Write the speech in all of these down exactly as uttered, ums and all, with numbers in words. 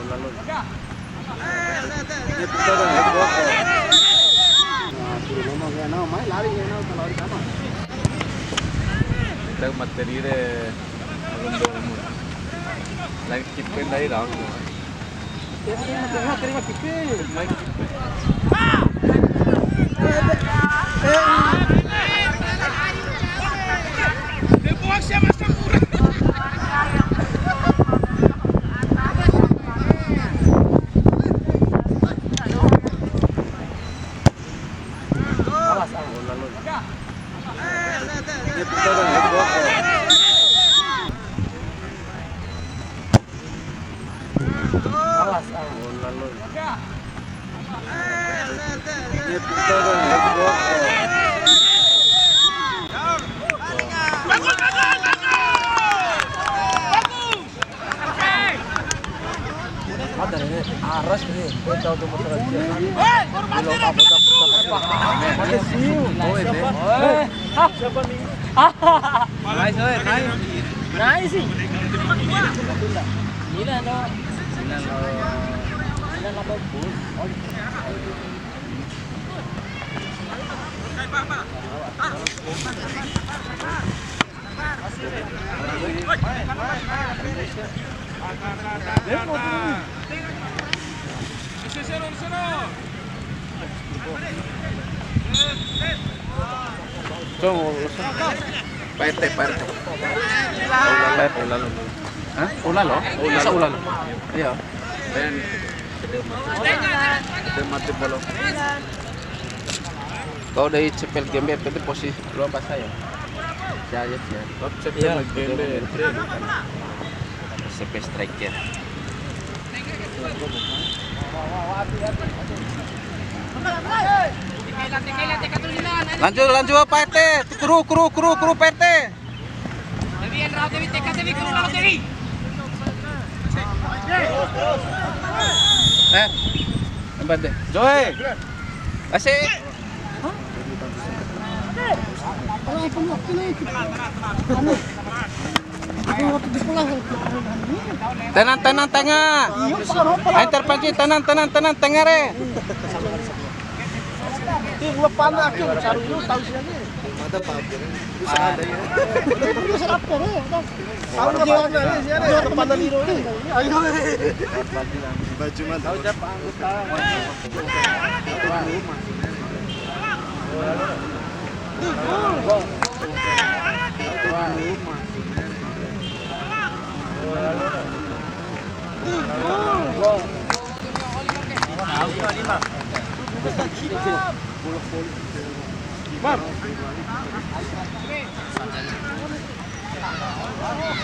Ita materi re, lagi kipen dari dalam. Aras ni, kita untuk masalah dia. Belum apa-apa. Ada siu. Oh, ini. Siapa minggu? Nice, oi, nice. Nice sih. Gila, no. Gila, no. Gila, no. Pak R T, Pak R T. Pak R T, lalu. Hah? Ulah lo? Masa ulah lo? Iya. Mati bolo. Kau dari cepel gembe, P T posisi. Luar biasa ya. Ya, ya, ya. Iya, iya. S P striker. Lanjut, lanjut, Pak R T. Kru, kru, kru, kru, Pak R T. Eh, empat deh. Joy. Asik. Tenan, tenan, tengah. Ain terpancing, tenan, tenan, tenan, tengah re. Tim lepan aku, caru lu tahu sih. Mata Pak Abdul. Itu seandainya. Itu serap ya, ya. Tahu dia mana nih, sih, ada depan dari ini. Ayo. Baju mana? Tahu siapa anggota?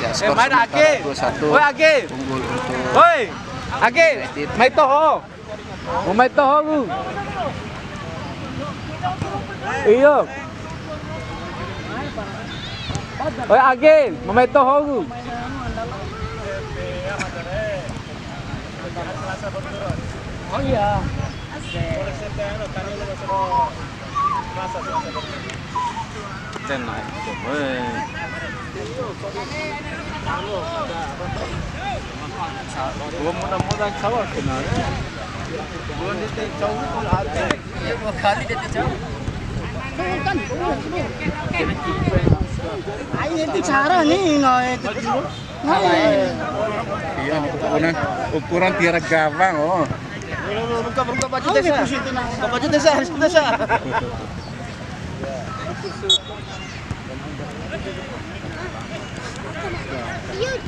Ya, eh, skor sementara Age. Dua satu. Woi, Age. Unggul untuk Woi, Age. United. Mai toho. Mai toho ku. Iyo. Woi, Age, mai toho ku. Oh iya. Cen naik. Belum mudah-mudahan cawak kenal. Belum dite cawak pun ada. Iya, dua kali dite cawak. Ayo, itu cara nih, nggak itu. Iya, ukuran, ukuran tiara gawang, oh. Buka, buka baju desa. Buka baju desa, desa.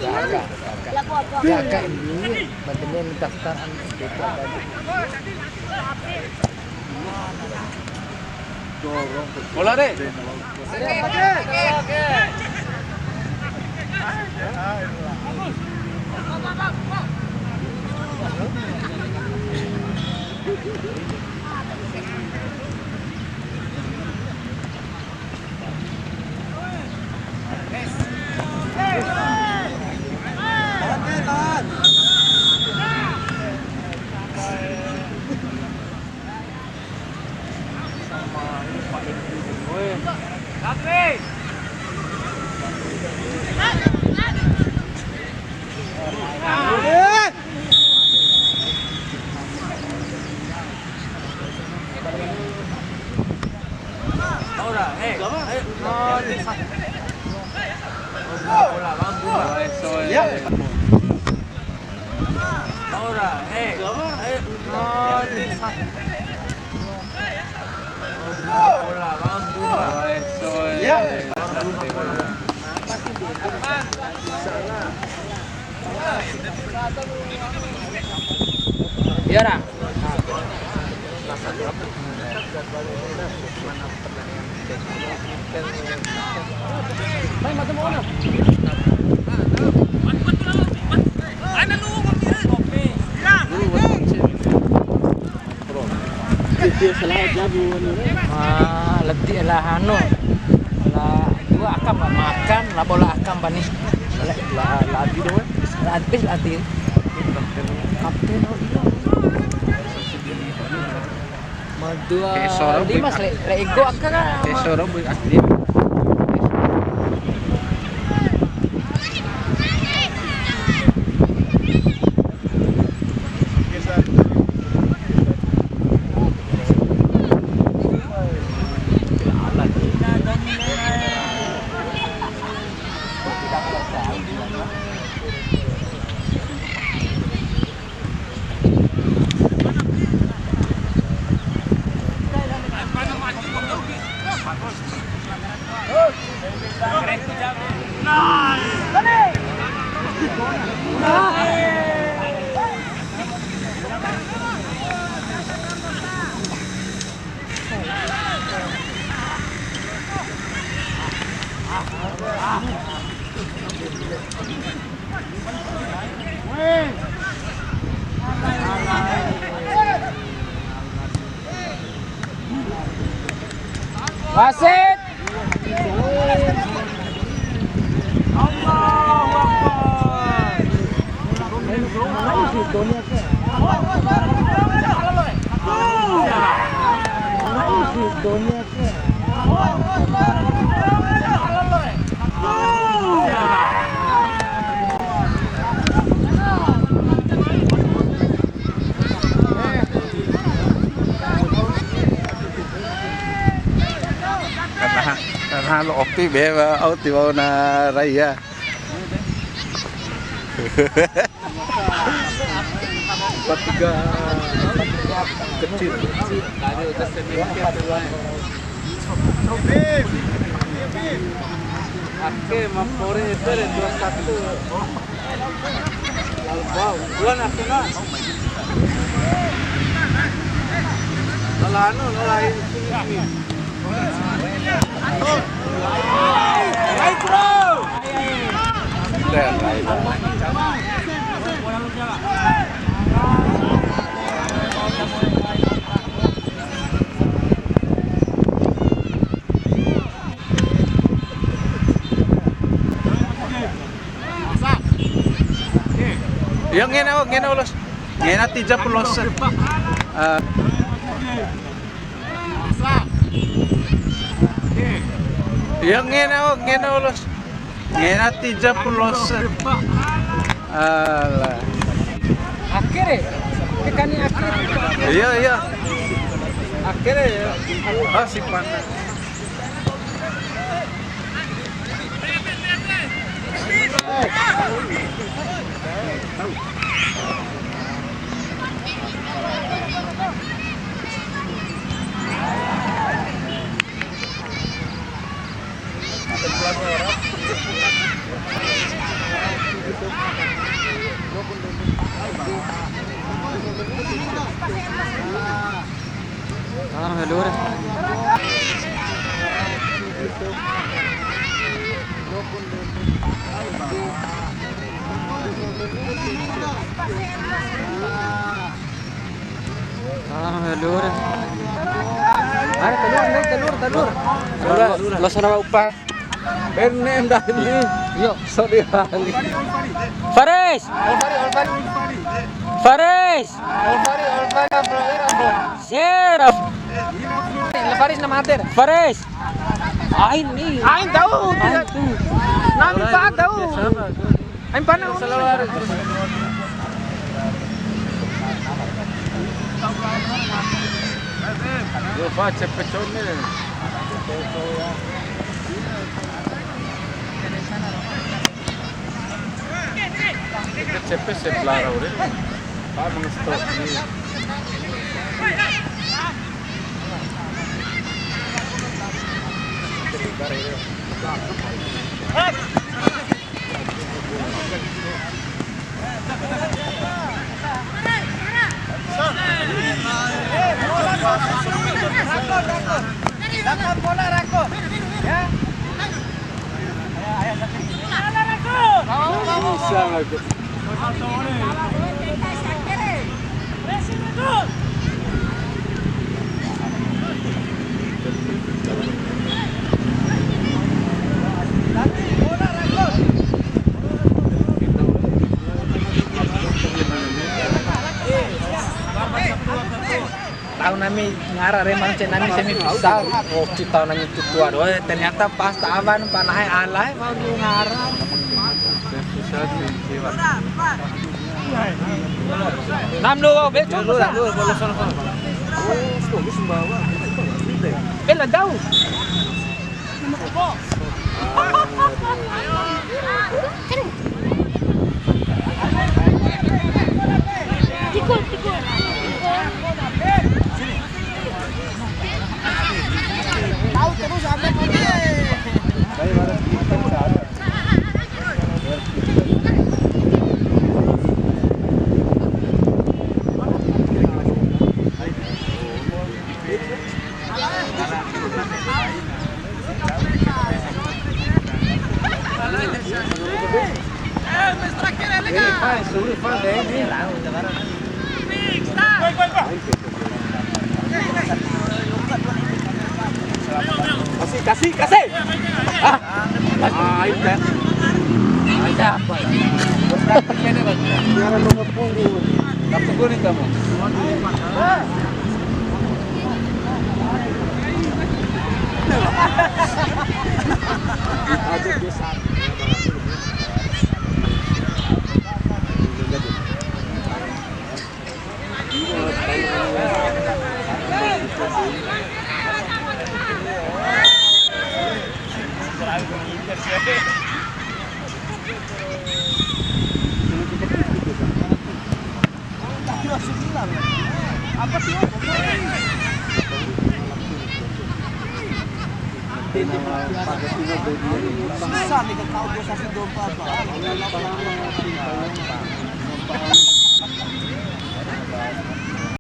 Jaga, jaga. Jaga ini, badannya daftar anu. Bola deh. Iya, Ra. Ah, leti la hanu. La dua akam, la makan, la bola akam pani. La, la, la adi doho. La adi, la adi. Kapten, oh, iya. Ma dua lima, le, le ego aka ka. Esoro boy asli. Wasit. Allahu Akbar. Karena, karena lo opi be, au tiwa'u na rai ya. Empat tiga kecil. Ake mapore itu ada dua satu. Wow, dua nasional. Lalu, lalu, lalu. Iyo, ngena, ngena ulos. Ngena tija pulos. Eh. Iyo, ngena, ngena ulos. Ngena tija pulos. Alah. Akhir ya? Kekani akhir. Iya, iya. Akhir ya? Ah, si panas. Tangan helur. Tangan helur. Ada telur, nih, telur, telur. Lo, lo sana upa. Ini ndak ini. Yo, sorry kali. Faris. Olfari, Olfari. Faris. Olfari, Olfari, Abdul, Abdul. Serap. Faris nama hadir. Faris. Ain ni. Ain tahu. Ain tahu. Nami pa tahu. Ain pana. Yo, pa, cepet, Cone. P C Blarau re. Pak mengstop ni. Tau nami ngara re, mance nami semi futsal. Oh, ci tau nami tutua doe. Ternyata pas ta awan pa na'e alai mau di ngara. Nam lu, be, coba sa. Bela dau. Kasih, kasih, kasih. Ah, ah, itu kan. Ada apa ini? Biar nomor punggung. Kartu kuning kamu. Susah nih, tahu gue sakit dompa apa.